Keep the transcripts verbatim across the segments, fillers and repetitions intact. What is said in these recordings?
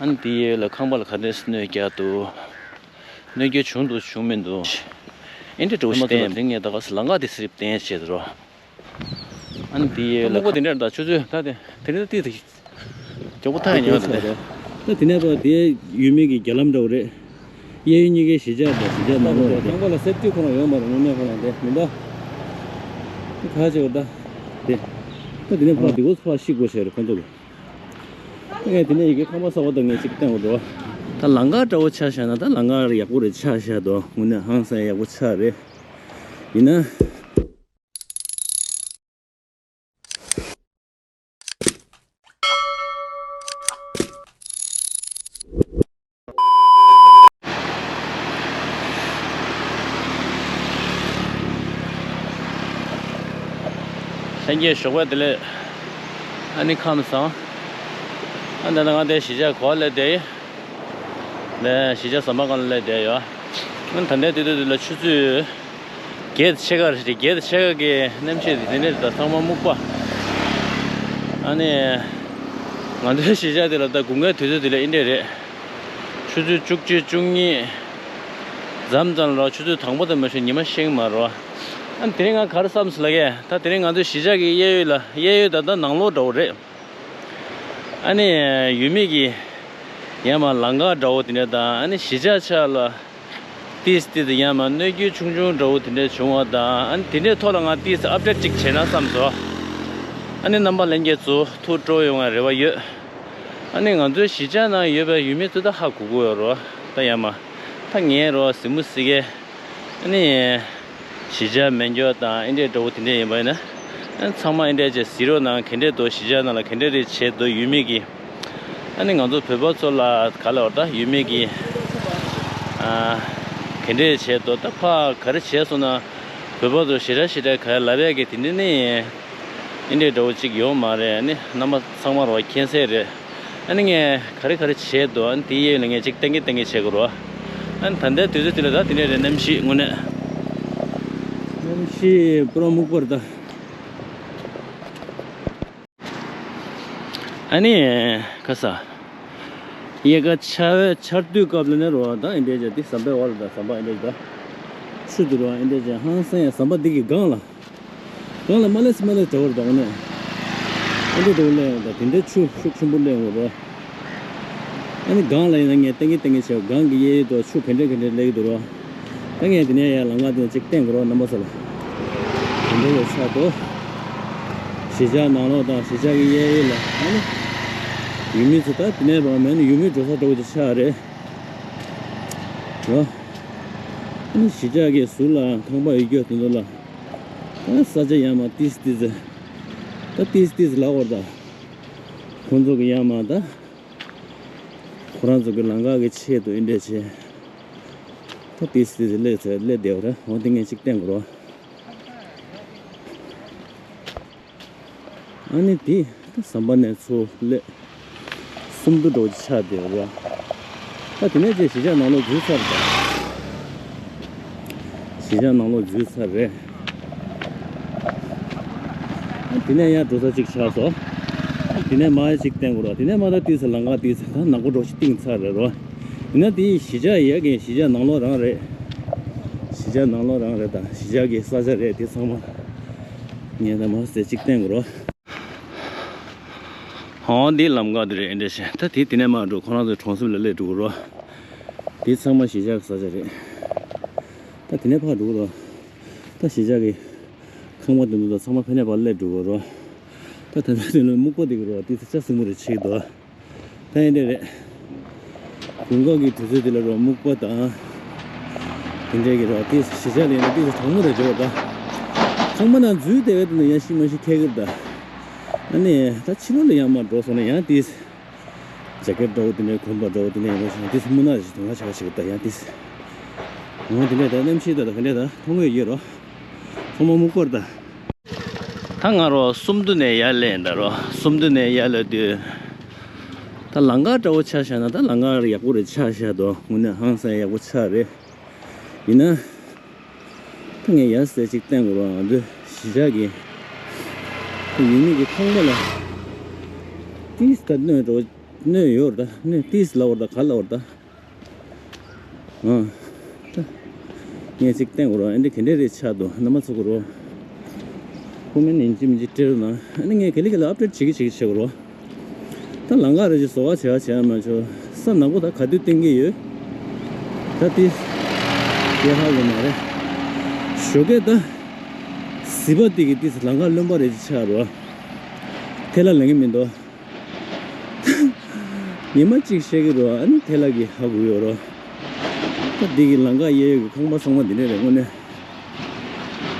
ཨ་ནི་དེའི་ཡོལ་ལ་ཁང་པ་ལ་ག་འདྲས་གནོད་བསྐྱལ་འདུག་གནོད་སྐྱོན་བྱུང་འདུག་བྱུང་མི་འདུག་ཨེ་འདྲས་འགྲོ་བཞིན་བསྟན་ཡོད་མ་རེད། ངས་ད་ག་ས་ལམ་ཁ་དེ་སི་རིབ་བསྟན་བྱས་འདུག་རོ། ཨ་ནི་དེའི་ཡོལ་ལ་སྨུག་པ་དེ་འདྲས་ད་ཆུ་ཚོད་ད་དེ་དེ་རིང་ད་ཏིས་དེ་མགྱོགས་པོ་ཐག་ཉེ་བ་དེ། ད་དེ་ནས་ཕར་དེ་ཡུལ་མི་གི་རྒྱ་ལམ་འདྲ་བོ་རེད། གཡས་གཡོན་གཉིས་ཀའི་གཞིས་ཆགས་དང་གཞིས་ཆགས་ནང་ལོགས་རེད། ཁང་པ་ལ་སེབ་ཊི་ཁོ་རང་ཡོད་མ་རེད། དངོས་གནས་ཁོ་རང་དེ་མི་འདྲ། ཁ་ཆེ་བ་འདྲ། དེ། ད་དེ་ནས་ཕར་དེ་གོ་ཕར་ཤི་དགོས་བྱས་རེད་ཁོང་ཚོ་ལ། ངས་དེ་ནས་ཡི་གེ་ཁང་པ་གསར་པ་དང་ངས་གཅིག་བསྟན་དགོས་འདུག་ད་ལམ་ཁ་འདྲ་བོ་ཆགས་བཞག་ན་ད་ལམ་ཁ་ཡག་པོ་རེད་ཆགས་བཞག་འདུག་དངོས་གནས་ཧང་སང་ཡག་པོ་ཆགས་རེད། ཡིན་ན། ལྷན་རྒྱས་ཞོགས་པ་བདེ་ལེགས། ཨ་ནི་ཁམས་བཟང་། ཨ་ད་ལྟ་ང་དེ་གཞིས་ཆགས་གོ་ལ་བསྡད་ཡོད། ནས་གཞིས་ཆགས་ཟམ་པ་སྒང་ལ་སླེབས་བསྡད་ཡོད། ཨ་ད་ལྟའི་དུས་ཚོད་འདི་ལ་ཆུ་ཚོད་བརྒྱད་དང་ཕྱེད་ཀ་རེད། བརྒྱད་དང་ཕྱེད་ཀ་གི་གནམ་གཤིས་དེ་འདྲ་རེད། ད་ཚང་མ་སྨུག་པ། ཨ་ནི་ང་ཚོའི་གཞིས་ཆགས་འདི་ལ་ད་དགུན་ཁའི་དུས་ཚོད་འདི་ལ་ཨེ་འདྲས་རེད། ཆུ་ཚོད་བཅུ་གཅིག་བཅུ་གཉིས་མཚམས་ཙམ་ལ་ཆུ་ཚོད་དང་པོ་དང་མ་ཤོད་ཉི་མ་ཤིང་མ་རོ། ཨ་ནི་དེ་རིང་ང་ག་རེ་བསམ་སོང་ལབ་ཀྱི། ད་དེ་རིང་ང་ཚོའི་གཞིས་ཆགས་ཀྱི་གཡས་གཡོན་ལ་གཡས་གཡོན་ད་ལྟ་ནང་ལོགས་འདྲ་བོ་རེད། ཨ་ནི་ཡུལ་མི་གི་ཡང་མ་ལམ་ཁ་འདྲ་བོ་དེ་འདྲ་དང་ཨ་ནི་གཞིས་ཆགས་ཆ་ལ་ཏིས་ཏིས་ཡང་མ་གནོད་སྐྱོན་ཆུང་ཆུང་འདྲ་བོ་དེ་འདྲ་བྱུང་བ་དང་ཨ་ནི་དེ་འདྲའི་ཐོག་ལ་ང་ཏིས་ཨབ་ཌེཊ་ཅིག་བྱས་ན་བསམ་སོང་། ཨ་ནི་རྣམ་པ་ལྷན་རྒྱས་ཚོ་ཐུགས་སྤྲོ་ཡོང་བའི་རེ་བ་ཡོད། ཨ་ནི་ང་ཚོའི་གཞིས་ཆགས་ནང་ཡོད་པའི་ཡུལ་མི་ཚོ་ད་ཧ་གོ་གི་ཡོད་རོ། ད་ཡང་མ་ད་ངའི་རོ་གཟིགས་མོ་གཟིགས་མཁན། ཨ་ནི། གཞིས་ཆགས་མེད་འགྱོ་དང་ཨེ་འདྲས་འདྲ་བོ་དེ་འདྲས་ཡིན་པ་ཡིན་ན། ཨ་ཚང་མ་ཨེ་འདྲས་བྱས་གཟིགས་རོགས་གནང་། ག་འདྲས་འདུག་གཞིས་ཆགས་ནང་ལ་ག་འདྲས་རེད་བྱས་འདུག་ཡུལ་མི་གིས། ཨ་ནི་ང་ཚོ་བོད་པ་ཚོ་ལ་ག་ལ་བར་ད་ཡུལ་མི་གིས། ཨ་ག་འདྲས་བྱས་འདུག་ད་ཕ་ག་རེ་བྱས་སོང་ན། བོད་པ་ཚོ་ཞེ་དྲག་ཞེ་དྲག་ག་ལབ་ཡག་གི་དེ་འདྲས་ནི། ཨེ་འདྲས་འདྲ་བོ་གཅིག་ཡོད་མ་རེད། ཨ་ནི་རྣམ་པ་ཚང་མ་རོ་མཁྱེན་གསལ་རེད། ཨ་ནི་ངས་ག་རེ་ག་རེ་བྱས་འདུག་ཨ་ནི་དེའི་ཡོལ་ལ་ངས་ཅིག་གཏན་འཁེལ་གཏན་འཁེལ་བྱེད་དགོས་རོ། ཨ་ནི་ད་ལྟའི་དུས་ཚོད་དེ་ལ་ད་དེ་འདྲས་རེད། གནམ་གཤིས་དངོས་གནས། གནམ་གཤིས་པུ་ར་སྨུག་པ་རེད་ད། ཨ་ནི་ཁ་ས། དབྱར་ཁ་ཆར་ཆར་དུས་སྐབས་ལ་ནི་རོ་ད་ཨེ་འདྲས་བྱས་དེ་ཟམ་པའི་འོག་ལ་ད་ཟམ་པ་ཨེ་འདྲས་ད། ཆུ་དེ་རོ་ཨེ་འདྲས་བྱས་ཧང་སང་ཡ་ཟམ་པ་འདི་གི་སྒང་ལ། གང་ལ་མ་ལས་སི་མ་ལས་བྲོ་བར་དང་ནས། ཨ་འདི་དུ་ལས་ཡོང་ད་དེ་འདྲའི་ཆུ་ཤུགས་ཆེན་པོ་སླེབས་ཡོང་རོ། ཨ་ནི་སྒང་ལ་ཡིན་ན་ངས་ཏན་གི་ཏན་གི་བྱས་སྒང་གི་གཡས་གཡོན་དུ་ཆུ་ག་འདྲ་ག་འདྲ་སླེབས་ཀྱི་འདུག་རོ། ད་ངས་དེ་ནས་ཡར་ལམ་ཁ་དེ་ནས་ཅིག་བསྟན་དགོས་རོ་རྣམ་པ་ཚོ་ལ། དེ་འདྲ་ཡོད་ཆགས་འདུག་གཞིས་ཆགས་ནང་ལོགས་དང་གཞིས་ཆགས་ཀྱི་གཡས་གཡོན་ལ་ཨ་ནི། ཡུལ་མི་ཚོ་ད་དེ་ནས་རོ་མེད་ན་ཡུལ་མི་འགྲོ་ས་འགྲོ་གི་ཆགས་རེད། རོ། ཨ་ནི་གཞིས་ཆགས་ཀྱི་ཟུར་ལ་ཁང་པ་ཡོད་རྒྱུ་དེ་ཚོ་ལ། ད་ས་ཆ་ཡར་མར་ཏིས་ཏིས། ད་ཏིས་ཏིས་ལབ་དགོས་རེད་ད། ཁོང་ཚོ་གི་ཡར་མར་ད། ཁོ་རང་ཚོ་གི་ལམ་ཁ་གི་ཆེད་དུ་ཨེ་འདྲས་བྱས། ད་ཏིས་ཏིས་སླེབས་ཚེ་སླེབས་བསྡད་པ་རེད། འོ་དེ་ངས་ཅིག་བསྟན་དགོས་རེད། ཨ་ནི་དེ་ཟམ་པ་ནས་ཚུར་སླེབས། སུམ་མདོ་འགྲོ་ཆ་དེ་རེད། ད་དེ་ནས་ཅིག་གཞིས་ཆགས་ནང་ལོགས་འཛུལ་ཚར་རེད། གཞིས་ཆགས་ནང་ལོགས་འཛུལ་ཚར་རེད། དེ་ནས་ཡར་འགྲོ་ས་གཅིག་ཆགས་སོང་། དེ་ནས་མར་གཅིག་བསྟན་དགོས་རེད། དེ་ནས་མར་ད་ཏིས་ལམ་ཁ་ཏིས་ད་ནག་པོ་འགྲོ་ཞིག་བཏིང་ཚར་རེད་རོ། ཡིན་ན་དེ་གཞིས་ཆགས་ཡ་གི་གཞིས་ཆགས་ནང་ལོགས་རང་རེད། གཞིས་ཆགས་ནང་ལོགས་རང་རེད། ད་གཞིས་ཆགས་ཀྱི་ས་ཆ་རེད། དེ་ཚང་མ་ངས་ད་མར་ཟེར་གཅིག་བསྟན་དགོས་རོ། ཧོ། འདི་ལམ་ཁ་དེ་རེད། ཨེ་འདྲ་བྱས་ད་དེ་དེ་ནས་མར་འགྲོ་ཁོ་རང་ཚོའི་གྲོང་གསེབ་ལ་སླེབས་འགྲོ་གི་རོ། དེ་ཚང་མ་གཞིས་ཆགས་ཀྱི་ས་ཆ་རེད། ད་དེ་ནས་ཕར་འགྲོ་གི་རོ། ད་གཞིས་ཆགས་ཀྱི་ཁང་པ་དེ་ཚོ་ད་ཚང་མ་ཕ་ནས་ཕར་སླེབས་འགྲོ་གི་རོ། ད་ད་ལྟ་དེ་ལ་སྨུག་པ་དེ་གི་རོ། དེ་ཚོ་ཆ་སྲིན་མོ་རེད་བྱེད་ཀྱི་འདུག་ད་ཨེ་འདྲ་རེད། དགུན་ཁ་གི་དུས་ཚོད་དེ་ལ་རོ་སྨུག་པ་དང་། དེ་འདྲའི་གི་རོ་དེ་གཞིས་ཆགས་ལ་ཡིན་ན་དེ་གྲང་མོ་རེད་འཇོག་ད། ཚང་མ་ནང་འཛུལ་བསྡད་པའི་དུས་ན་ཡང་ཤི་མ་ཤི་ཁྱད་གི་རེད་ད། ཨ་ནི་ད་ཕྱི་ལོགས་ལ་ཡང་མར་འགྲོ་སོང་ན་ཡང་དེ། ཇེ་ཀེཊ་འདྲ་བོ་དེ་འདྲའི་གོན་པ་འདྲ་བོ་དེ་འདྲ་ཡིན་པ་ཞིག་དེ་སྨུག་ནག་ཞིག་དུང་ལ་ཆགས་ཤིག་ད་ཡང་དེ། འོ་དེ་འདྲ་ད་གནམ་གཤིས་ད་ད་ག་འདྲ་ད་མཐོང་གི་ཡོད་རོ། ཚང་མ་སྨུག་པ་རེད་ད། ད་ང་རོ་སུམ་མདོ་ནས་ཡར་སླེབས་ཡིན་ད་རོ། སུམ་མདོ་ནས་ཡར་སླེབས་དུས། ད་ལམ་ཁ་འདྲ་བོ་ཆགས་བཞག་ན་ད་ལམ་ཁ་ཡག་པོ་རེད་ཆགས་བཞག་འདུག་དངོས་གནས་ཧང་སང་ཡག་པོ་ཆགས་རེད། ཡིན་ན། ད་ངས་ཡར་ཟེར་ཅིག་བསྟན་དགོས་རོ། ང་ཚོའི་གཞིས་ཆགས་ཀྱི་ད་ཡུལ་མི་གི་ཁང་པ་ལ་ཏིས་ད་གནོད་འགྲོ་ གནོད་ཡོད་རེད་ད། གནོད་ཏིས་ལབ་པ་རེད་ད། ག་ལབ་པ་རེད་ད། ཨ། ད་ངས་ཅིག་བསྟན་དགོས་རོ། ཨ་འདི་ག་འདྲས་རེད་ཆགས་འདུག་རྣམ་པ་ཚོ་གོ་རོ། ཀོ་མེན་ཡིན་གཅིག་མིན་གཅིག་སྤྲད་རོགས་གནང་། ཨ་ནི་ངས་ག་ལེ་ག་ལེ་ཨབ་ཌེཊ་བྱེད་ཀྱི་བྱེད་ཀྱི་བྱེད་དགོས་རོ། ད་ལམ་ཁ་རེ་ཅིག་བཟོ་བ་བྱེད་བ་བྱེད་ཡ་མ་བྱུང་། ས་ནག་པོ་ད་ག་དུས་བཏིང་གི་ཡོད། ད་ཏིས་དེ་ཧ་གོ་མ་རེད། ཞོགས་ཀས་ད་གཟིག་པ་དེ་གི་ཏིས་ལམ་ཁ་རློན་པ་རེ་ཅིག་ཆགས་རོ། ཐལ་བ་ལེན་གི་མི་འདུག་ཉི་མ་གཅིག་བཤད་ཀྱི་རོ། ཨ་ནི་ཐལ་བ་གི་ཧ་གོ་ཡོད་རོ། ད་འདི་གི་ལམ་ཁ་གཡས་གཡོན་གྱི་ཁང་པ་ཚང་མ་འདི་འདྲས་རེད་དངོས་གནས།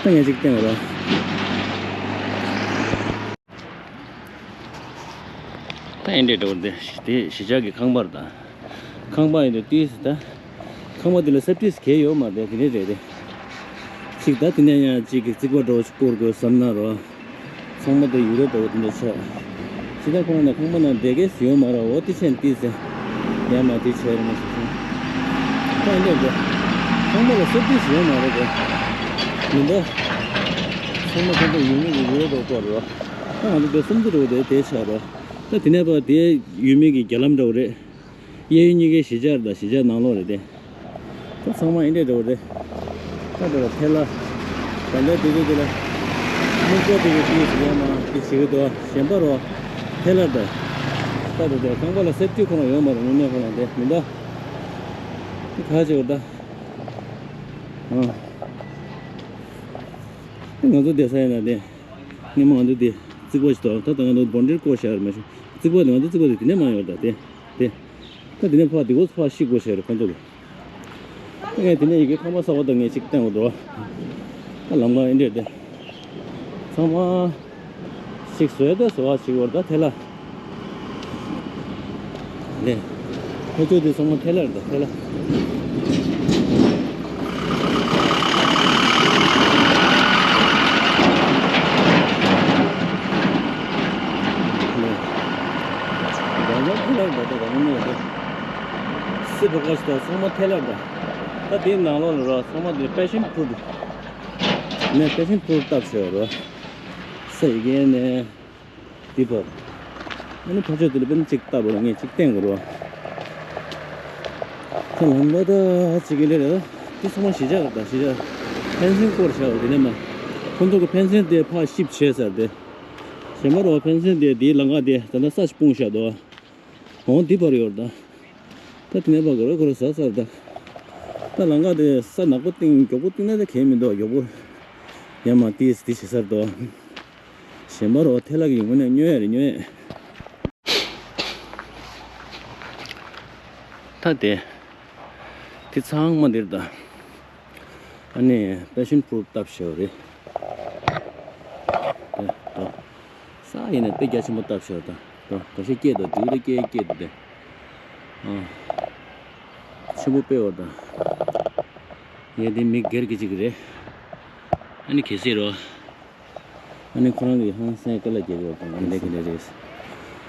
ད་ངས་ཅིག་བསྟན་རོ། ད་ཨེ་འདྲས་འགྲོ་འདི་དེ་གཞིས་ཆགས་ཀྱི་ཁང་པར་དང་། ཁང་པ་ཡིན་དུས་ཏིས་ད། ཁང་པ་འདི་ལ་སེབ་ཏིས་གས་ཡོད་མ་རེད། དེ་འདྲས་རེད་དེ། ཅིག་ད་དེ་ནས་ཡང་ཅིག་གི་རྩིག་པ་འདྲ་བོ་ཅིག་བསྐོར་དགོས་བསམ་ན་རོ། ཚང་མ་དེ་ཡུ་རོ་འདྲ་བོ་དེ་འདྲ་ཆགས། ཕྱི་ཟླ་ཁོ་རང་ནས་ཁང་པ་ནང་བསྡད་མཁན་ཡོད་མ་རེད། འོ་དེ་ཆེན་ཏིས་ཟེར། ཡང་མ་དེ་བྱས་རེད་མ་ཟེར་སོང་། ད་ཡིན་འདྲ་འདྲ། ཁང་པ་ལ་སེབ་ཏིས་ཡོད་མ་རེད་དེ། མི་འདུག་ཚང་མ་ཁོང་ཚོ་ཡུ་མེད་ཀྱི་ཡུ་རོ་འདྲ་བོ་བསྐོར་རོ། ད་ང་ཚོ་དེ་སུམ་ཅུ་འདྲ་བོ་དེ་དེ་ཆགས་རོ། ད་དེ་ནས་ཕར་དེ་ཡུལ་མི་གི་རྒྱ་ལམ་འདྲ་བོ་རེད། གཡས་གཡོན་གཉིས་ཀའི་གཞིས་ཆགས་དང་གཞིས་ཆགས་ནང་ལོགས་རེད་དེ། ད་ཚང་མ་ཨེ་འདྲས་འདྲ་བོ་རེད། ད་འདྲ་བ་ཐལ་བ། ད་ལྟ་དུས་ཚོད་འདི་ལ། སྨུག་པ་དེ་གི་དེའི་ཟེར་ཡ་མ་དེ་བྱེད་ཀྱི་འདུག་གཞན་པ་རོ། ཐལ་བ་འདྲ། ད་འདྲ་དེ་ཁང་པ་ལ་སེབ་ཏིས་ཁོ་རང་ཡོད་མ་རེད། དངོས་གནས་ཁོ་རང་དེ་མི་འདུག་དེ་ག་བྱེད་དགོས་ད། ཨ། དེ་ང་ཚོ་བསྡད་ས་ཡིན་ན་དེ། སྔོན་མ་ང་ཚོ་དེ་རྩིག་པ་ཞིག་འདུག་ད་ལྟ་ང་ཚོ་བོན་ཌེ་རི་བསྐོར་བཞག་རེད་མ་གཞི། རྩིག་པ་དེ་ང་ཚོ་རྩིག་པ་དེ་དེ་ནས་མ་ཡོད་ད་དེ། དེ། ད་དེ་ནས་ཕར་དེ་གོ་ཕར་ཤི་དགོས་བྱས་རེད་ཁོང་ཚོ་གི། ངས་དེ་ནས་ཡི་གེ་ཁང་པ་གསར་པ་དང་ངས་གཅིག་བསྟན་དགོས་འདུག་ད་ལམ་ཁ་ཨེ་འདྲས་དེ། ཚང་མ་ཞིག་བཟོས་ད་བཟོ་བ་ཞིག་བར་ད་དེ་ལ། ལས། ཕ་ཆོས་དེ་ཚང་མ་ཐལ་བ་རེད་ད་ཐལ་བ། རང་ཚང་ཐལ་བ་རེད་ད་རང་མོས་རེད། སི་བ་ཀ་ཞིག་ད་ཚང་མ་ཐལ་བ་རེད་ད། ད་དེའི་ནང་ལོགས་ལ་ར་ཚང་མ་དེ་པེ་ཤན་ཕུ་རུཊ། ནས་པེ་ཤན་ཕུ་རུཊ་བཏབ་ཤོག་ར། ས་ཡི་གེ་ནས། འདི་བར། ཨ་ནི་ཕར་ཕྱོགས་དེ་ལ་དཔེར་ན་གཅིག་བཏབ་པ་ལ་ངས་གཅིག་བསྟན་དགོས་རེད་བ། ཁ་ལམ་པ་ད་གཅིག་གི་ལས་རེད། འདི་ཚང་མ་གཞིས་ཆགས་རེད་ད་གཞིས་ཆགས། ཕན་ཚུན་བསྐོར་བཞག་པ་དེ་ནས་མ། ཁོང་ཚོ་གི་ཕན་ཚུན་དེ་ཕར་ཤིབ་བྱས་ཚར་ཏེ། གཞན་པ་རོ་ཕན་ཚུན་དེ་དེའི་ལམ་ཁ་དེ་ད་ལྟ་ས་ཞིག་སྤུངས་བཞག་འདུག་བ། འོང་འདི་བར་ཡོད་རེད་ད། ད་དེ་ནས་ཕར་ག་རེ་ག་རེ་ཟ་ཚར་ད། ད་ལམ་ཁ་དེ་ས་ནག་པོ་བཏིང་མགྱོགས་པོ་བཏིང་ན་ད་གལ་མི་འདུག་མགྱོགས་པོ། ཡར་མར་ཏིས་ཏིས་བྱེད་ས་རེད་དོ། གཞན་པ་རོ་ཐལ་བ་གི་ངོས་ནས་སྨྱོ་ཡ་རེད་སྨྱོ་ཡ། ད་དེ། དེ་ཚང་མ་འདིར་ད། ཨ་ནི་པེ་ཤན་ཕུ་རུཊ་བཏབ་ཤག་རེད། དེ་ད། ས་ཡིན་ན་དཔེ་རྒྱ་ཆེན་པོ་བཏབ་ཤག་ད། ད་ཁ་ཤས་སྐྱེས་འདུག་འདི་གུ་ད་སྐྱེས་སྐྱེས་འདུག་དེ། ཨ། ཆེན་པོ་དཔེ་བ་ད། ངས་འདི་མི་སྒེར་གྱི་ཅིག་རེད། ཨ་ནི་གལ་སྲིད་རོ། ཨ་ནི་ཁོ་རང་གི་ཧང་སང་སྐད་ལ་རྒྱག་གི་ཡོད་དང་ཨ་ནི་ལས་ཀྱི་ལས་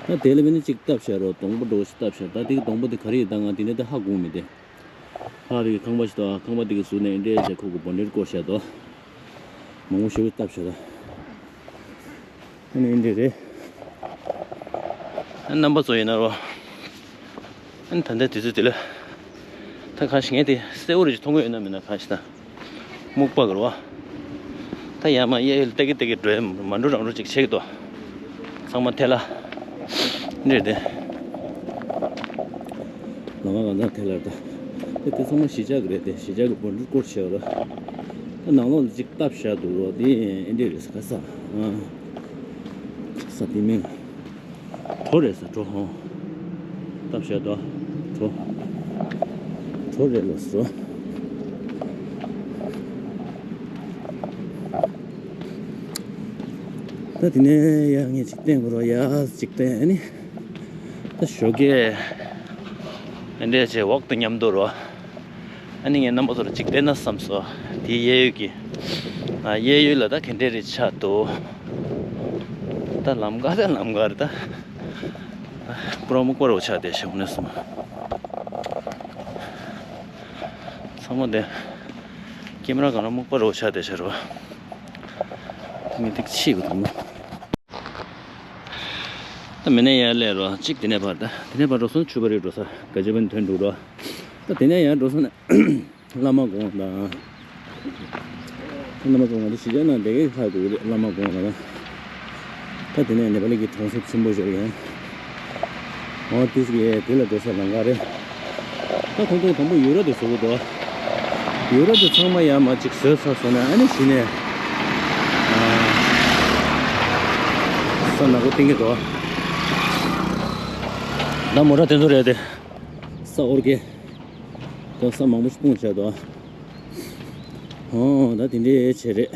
རེད། ད་དེ་ལ་མིན་ན་ཅིག་བཏབ་བཞག་རོ་སྡོང་པོ་འདྲ་བོ་ཞིག་བཏབ་བཞག་ད་དེ་གི་སྡོང་པོ་དེ་ག་རེ་ཡིན་ད་ང་དེ་ནས་ད་ཧ་གོ་མི་དེ། ཕ་རི་གི་ཁང་པ་ཞིག་དང་ཁང་པ་དེ་གི་ཟུར་ནས་འདྲེས་བྱས་ཁོ་གི་སྦོ་ནེར་བསྐོར་བཞག་དོ། མང་པོ་ཞེ་པོ་བཏབ་བཞག་ད། ཨ་ནི་འདི་རེད། ཨ་རྣམ་པ་ཚོ་ཡིན་ན་རོ། ཨ་ནི་ད་ལྟའི་དུས་ཚོད་དེ་ལ། ད་གང་ཞིག་ངས་དེ་གསལ་བོ་རེ་ཞིག་མཐོང་གི་ཡོད་ན་མེད་ན་གང་ཞིག་ད། སྨུག་པ་གི་རོ། ད་ཡར་མར་གཡས་གཡོན་ལ་ཏེ་གི་ཏེ་གི་འགྲོ་ཡ་མ་འགྲོ་རང་འགྲོ་ཅིག་བྱེད་ཀྱི་འདུག་ཚང་མ་ཐལ་ལ། འདི་རེད་དེ། ལམ་ཁ་གང་ཚང་ཐལ་ལ་ད། དེ་དེ་ཚང་མ་གཞིས་ཆགས་ཀྱི་རེད་དེ་གཞིས་ཆགས་ཀྱི་སྦོ་ནེར་བསྐོར་བྱས་པ་རེད། ད་ནང་ལོགས་ལ་ཅིག་བཏབ་བཞག་འདུག་རོ་དེ་ཨེ་འདྲས་རེད་ས་ག་ས། ཨ། ས་དེ་མིན། གྲོ་རེད་ས་གྲོ་ཧོ། བཏབ་བཞག་འདུག་གྲོ། གྲོ་རེད་ལོ་ས་གྲོ། ད་དེ་ནས་ཡ་ངས་ཅིག་བསྟན་དགོས་རོ་ཡ་ཅིག་བསྟན་ཨ་ནི། ད་ཞོགས་ཀས་ཨེ་འདྲས་བྱས་འོག་ཏུ་མཉམ་དུ་རོ། ཨ་ནི་ངས་རྣམ་པ་ཚོར་ཅིག་བསྟན་ན་བསམ་སོང་། དེའི་གཡས་གཡོན་གྱི། ཨ་གཡས་གཡོན་ལ་ད་ག་འདྲས་རེ་ཆགས་འདུག་ད་ལམ་ཁ་ད་ལམ་ཁ་རེད་ད། སྐུ་ར་སྨུག་པ་རོ་ཆགས་བསྡད་ཤག་ནས་སོང་། ཚང་མ་དེ། ཀེམ་ར་གང་ར་སྨུག་པ་རོ་ཆགས་བསྡད་ཤག་རོ། ད་ངས་ཏིག་ཕྱིས་དགོས་འདུག་མོ། ད་མི་ནས་ཡར་སླེབས་རོགས་གཅིག་དེ་ནས་ཕར། ད་དེ་ནས་ཕར་འགྲོ་སོང་ཆུ་བ་རི་འགྲོ་ས་ག་ཇེ་བན་ཐོན་འགྲོ་རོགས། ད་དེ་ནས་ཡར་འགྲོ་སོང་ན་བླ་མ་དགོན་དང་། བླ་མ་དགོན་ང་ཚོ་གཞིས་ཆགས་ནང་བསྡད་མཁན་ཁག་འདུག་རེད། བླ་མ་དགོན་ལ་ད། ད་དེ་ནས་ནེ་པ་ལི་གི་གྲོང་གསེབ་ཆེན་པོ་ཞིག་རེད། འོ་དེ་ཞིག་ཡས་དེ་ལ་འགྲོ་ས་ལམ་ཁ་རེད། ད་ཁོང་ཚོ་དང་པོ་ཡུ་རོ་དེ་བཟོ་གི་འདུག་ཡུ་རོ་དེ་ཚང་མ་ཡར་མར་ཅིག་བཟོས་ཚར་སོང་ན་ཨ་ནི་གཞི་ནས་ཨ་ས་ནག་པོ་བཏིང་གི་འདུག་ད་མོ་ཊ་དེ་ཚོ་རེད་དེ། ས་འོར་གེ། ད་ས་མང་པོ་ཞིག་སྤུངས་བྱས་འདུག་ཨོ་ད་དེ་འདྲའི་བྱས་རེད།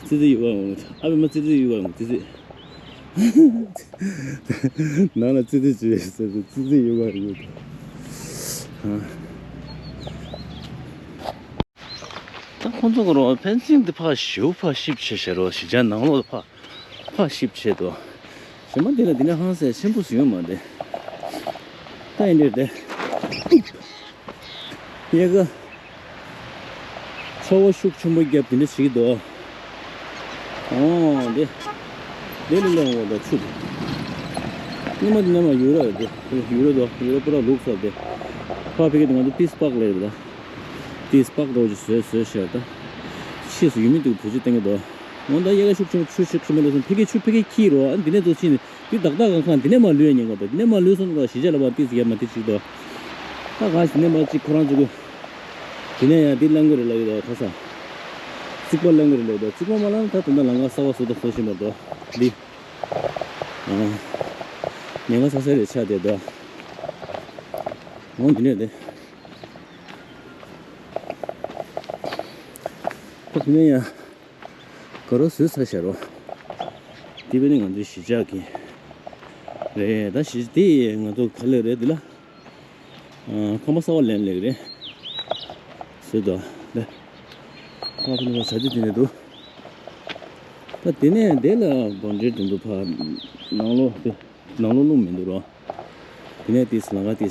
ཙི་ཙི་ཡོད་པ་འོང་། ཨ་ཕ་མ་ཙི་ཙི་ཡོད་པ་འོང་ཙི་ཙི། ནང་ལ་ཙི་ཙི་བྱས་ཟེར་ཏེ་ཙི་ཙི་ཡོད་པ་ཡོད། ད་ཁོང་ཚོ་གི་རོ་ཕེན་སིང་འདི་ཕར་ཞེ་པོ་ཕར་ཞིབ་བྱས་བྱས་རོ། གཞིས་ཆགས་ནང་ལོགས་ཕར་ཕར་ཞིབ་བྱས་འདུག་གཞན་མ་འདི་ལ་འདི་ནས་ཧང་སང་ཆེན་པོ་ཟིན་ཡོད་མ་རེད། ད་ཡིན་འདྲ་རེད། ཡ་ག་ཚ་བ་ཤུགས་ཆེན་པོ་བརྒྱབ་དེ་འདྲ་བྱེད་ཀྱི་འདུག་ཨོ་འདི། འདི་ལ་སླེབས་འོང་ད་ཆུ་དེ། སྔོན་མ་འདི་ནས་མར་ཡུ་རོ་ཡོད་དེ། ཡུ་རོ་དོ་ཡུ་རོ་པུ་ར་ལུག་ས་དེ། ཕ་ཕ་གི་དེ་ང་ཚོ་ཏིས་པག་ལ་ཡོད་ད། ཏིས་པག་འདྲ་བོ་ཅིག་བཟོས་བཟོས་བཞག་ད། ཕྱིས་སུ་ཡུལ་མི་དེ་བེད་སྤྱོད་གཏོང་གི་འདུག་འོ་ད་ཡ་ག་ཤུགས་ཆེན་པོ་ཆུ་ཤུགས་ཆེན་པོ་འགྲོ་སོང་ཕ་གི་ཆུ་ཕ་གི་འཁྱིལ་རོ། ཨ་འདི་ནས་ཚུར་ཕྱིན་ནས་འདི་བདག་བདག་གང་ཁང་འདི་ནས་མར་ལུས་ཡ་ཉེན་ཁ་འདུག་འདི་ནས་མར་ལུས་སོང་ད་གཞིས་ཆགས་ལ་བ་ཏིས་ཡ་མ་ཏིས་ཅིག་འདུག་ད་ག་ཞིག་ནས་མར་ཅིག་ཁོ་རང་ཚོ་གི། དེ་ནས་ཡང་འདི་གླང་གོས་རེད་ལབ་ཀྱི་འདུག་ཁ་ས། རྩིག་པ་གླང་གོས་རེད་ལབ་ཀྱི་འདུག་རྩིག་པ་མ་ལབ་ན་ད་དེ་འདྲ་ལམ་ཁ་གསར་པ་བཟོ་དང་བཟོ་བཞིན་པ་འདུག་འདི། ཨ། ཉེན་ཁ་ཚ་ས་རེད་ཆགས་བསྡད་འདུག་འོ་འདི་ནས་དེ། ད་དེ་ནས་ཡང་། ག་རོ་བཟོས་ཚར་ཤག་རོ། འདི་བས་ནི་ང་ཚོའི་གཞིས་ཆགས་ཀྱི་རེད། ད་གཞིས་འདི་ང་ཚོ་ག་ལེར་རེད་འདི་ལ། ཁང་པ་གསར་པ་ལེན་ལེགས་རེད། བཟོས་དོ། ལེ། ཁང་པ་ཕ་ནི་བ་བྱ་དུས་དེ་ནས་འདུག་ད་དེ་ནས་དེ་ལ་སྒོ་འགྲེལ་དེ་འདུག་ཕ་ནང་ལོགས་དེ་ནང་ལོགས་རླུང་མི་འདུག་རོ། དེ་ནས་དེ་ལམ་ཁ་དེ་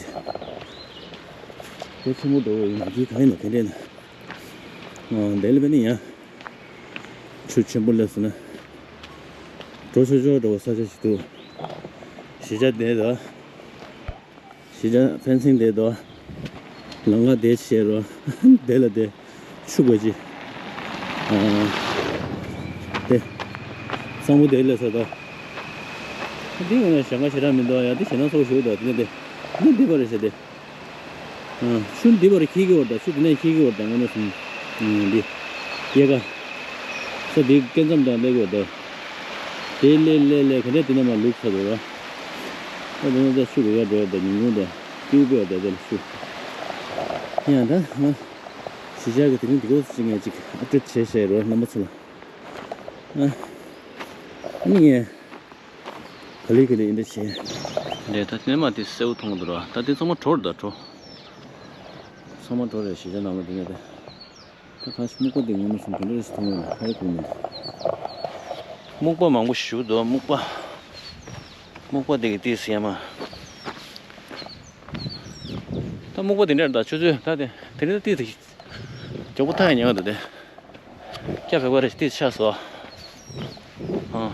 དེ་ཆེན་པོ་འགྲོ་བ་ཡིན་ན་དེ་གང་ཡིན་ན་ག་འདྲས་ན། དེ་ལ་བས་ནི་ཡང་ཆུ་ཆེན་པོ་སླེབས་སོང་ན་འགྲོ་ཆོག་ཆོག་འགྲོ་བ་ས་ཆ་ཞིག་འདུག་གཞིས་ཆགས་དེ་དང་། གཞིས་ཆགས་ཕན་སེང་དེ་དོ། ལམ་ཁ་དེ་བྱས་རོ། དེ་ལ་དེ་ཆུ་དགོས་ཀྱི། ཨ། དེ། གཙང་པོ་དེ་ལས་ས་དོ། འདི་ངོ་ནས་ཞེ་དྲག་ཞེ་དྲག་མི་འདུག་ཡ་དེ་ཞེ་ན་ཚོགས་ཞུ་དོ་དེ་ནས་དེ། འདི་འདི་པ་རེད་ཤ་དེ། ཨ། ཆུ་འདི་པར་འཁྱིལ་གྱི་བར་དང་ཆུ་འདི་ནས་འཁྱིལ་གྱི་བར་དང་ངོ་ནས་སོང་། ཨ། འདི། ཡ་ག་ས་འདི་སྐེ་མཚམས་དང་ལེགས་པར་དང་། དེ་ལས་ལས་ལས་ག་ནས་དེ་ནས་མར་ལུག་ས་རེད་བ། ད་དེ་ནས་ད་ཆུ་རུ་ཡར་འགྲོ་ཡ་དང་ཉུང་ཉུང་དང་ཏིའུ་པེ་ཡ་དང་དེ་ལ་ཆུ། ཡང་ད་ང་གཞིས་ཆགས་ཀྱི་དེ་རིང་འདི་གོ་ཅི་ངས་ཅིག་ཨབ་ཌེཊ་བྱས་བྱས་རོགས་རྣམ་པ་ཚོ་ལ། ཨ་ནི་ངས། ག་ལེ་ག་ལེ་ཡིན་འདྲ་བྱས། རེད་ད་དེ་མ་དེ་སེའུ་མཐོང་འདུག་ར། ད་དེ་ཚང་མ་གྲོ་རེད་ད་གྲོ། ཚང་མ་གྲོ་རེད་གཞིས་ཆགས་ནང་ལ་དེ་ནས་དེ། ད་ཁ་ཤས་སྨུག་པ་དེ་ངོ་མ་སོང་ག་འདྲ་རེད་མཐོང་ཡོད་ན་ཧ་ཡ་གོ་མིན། སྨུག་པ་མང་པོ་ཞིག་འདུག་སྨུག་པ། སྨུག་པ་དེ་གི་ཏིས་ཡ་མ། ད་སྨུག་པ་དེ་འདྲ་རེད་ད་ཆུ་ཚོད་ད་དེ་དེ་རིང་ད་ཏིས་དེ། མགྱོགས་པོ་ཐག་ཉེ་བ་འདུག་དེ། སྐྱ་བེ་བ་རེ་ཏིས་ཆགས་སོ། ཨ།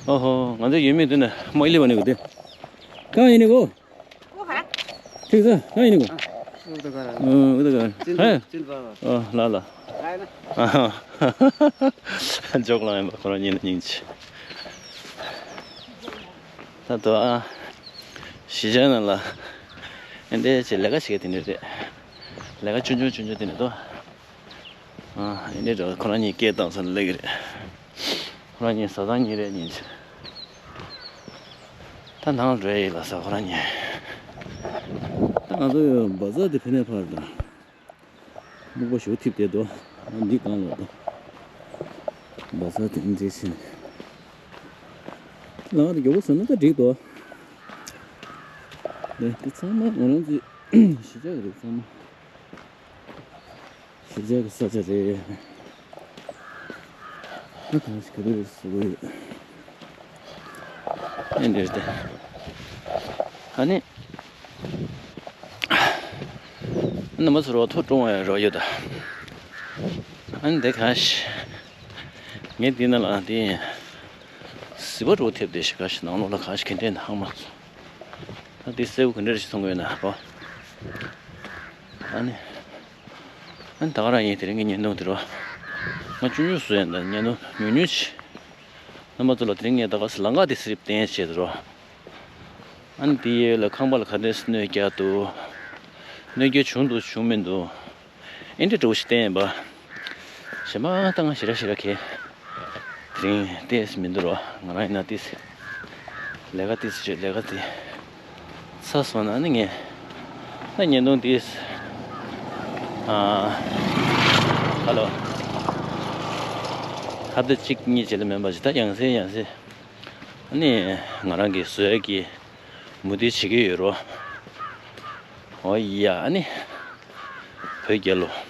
ཨོ་ཧོ་ང་ཚོའི་ཡུལ་མི་འདི་ནས་མ་ཨི་ལི་བ་ནི་གི་དེ། གང་ཡིན་ནི་གོ། ཐིག་ས་གང་ཡིན་ནི་གོ། ཨུ་ད་ག་ར། ཨུ་ད་ག་ར། ཧེ། ཨོ་ལ་ལ། ཨ་ཧ། འཇོག་ལ་ཡིན་པ་ཁོ་རང་ཉིན་ལ་ཉིན་ཆེ། ད་དོ་ཨ། གཞིས་ཆགས་ནང་ལ། ཨེ་འདྲས་ཅིག་ལས་ཀ་བྱེད་མཁན་དེ་འདྲས་རེད། ལས་ཀ་ཆུང་ཆུང་ཆུང་ཆུང་དེ་འདྲས་དོ། ཨ་ཨེ་འདྲས་འདྲ་ཁོ་རང་གཉིས་སྐད་བཏང་ས་ལ་སླེབས་ཀྱི་རེད། ཁོ་རང་གཉིས་བཟའ་ཚང་གཉིས་རེད་ཉིན་ཆེ། ད་ནང་ལ་འགྲོ་ཡ་ཡིན་ལ་ས་ཁོ་རང་གཉིས། ད་ང་ཚོ་བ་ཛར་དེ་ཕེ་ནས་ཕར་དང་། སྨུག་པ་ཞུ་ཐིབས་བསྡད་དོ། ཨ་འདི་གང་ལོག་དང་། བ་ས་དེ་འདྲས་ཕྱིན། ལམ་དེ་མགྱོགས་པོ་བཟོས་ན་ད་འགྲིག་དོ། ལས་དེ་ཚང་མ་ང་རང་ཚོའི་གཞིས་ཆགས་ཀྱི་རེད་ཚང་མ། གཞིས་ཆགས་ཀྱི་ས་ཆ་རེད། ཨ་གང་ཞིག་ག་རེ་རེད་ཟེར་གི་ཡོད། ཨེ་འདྲས་དེ། ཨ་ནི། རྣམ་པ་ཚོ་རོགས་ཐུག་འགྲོ་འོང་ཡ་རོགས་ཡོད་ད། ཨ་ནི་དེ་གང་ཞིག་ངས་འདི་ནང་ལ་དེ་ཟིལ་པ་འདྲ་བོ་ཐེབས་བསྡད་ཤག་ག་ཞིག་ནང་ལོགས་ལ་ག་ཞིག་ག་འདྲས་ནས་ཧང་མ་སོང་། ད་དེ་སེར་པོ་ག་འདྲས་ཞིག་མཐོང་གི་ཡོད་ན་རོ། ཨ་ནི། ཨ་ནི་ད་ག་རང་ཡིན། དེ་རིང་གི་བརྙན་ཐུང་དེ་རོ། ང་ཆུང་ཆུང་བཟོས་ཡིན། ད་བརྙན་ཐུང་ཉུང་ཉུང་ཅིག་རྣམ་པ་ཚོ་ལ་དེ་རིང་ངས་ད་ག་ཟེ་ལམ་ཁ་དེ་སི་རིབ་བསྟན་བྱས་དེ་རོ། ཨ་ནི་དེ་ཡས་ལ་ཁང་པ་ལ་ག་འདྲས་གནོད་བསྐྱལ་འདུག་གནོད་སྐྱེལ་བྱུང་འདུག་བྱུང་མི་འདུག་ཨེ་འདྲ་འདྲ་བོ་ཞིག་བསྟན་ཡིན་པ། གཞན་པ་ད་ང་ཞེ་དྲག་ཞེ་དྲག་གས། དེ་རིང་ཏོག་ཙམ་མི་འདུག་རོ། ང་རང་ཡིན་ན་ཏོག་ཙམ་ལས་ཀ་ཏོག་ཙམ་བྱས། ལས་ཀ་དེ་ཚར་སོང་ན་ནི་ངས་ད་བརྙན་ཐུང་ཏོག་ཙམ། ཨ། ཧ་ལོ། ཧབ་ཏ་གཅིག་གཉིས་རྗེས་ལ་མིན་པ་ཅིག་ད་ཡང་སེ་ཡང་སེ། ཨ་ནི་ང་རང་གིས་བཟོ་ཡག་གི་མུ་མཐུད་བྱེད་ཀྱི་ཡོད་རོ། འོ་ཡ། ཨ་ནི་བོད་རྒྱལ་ལོ།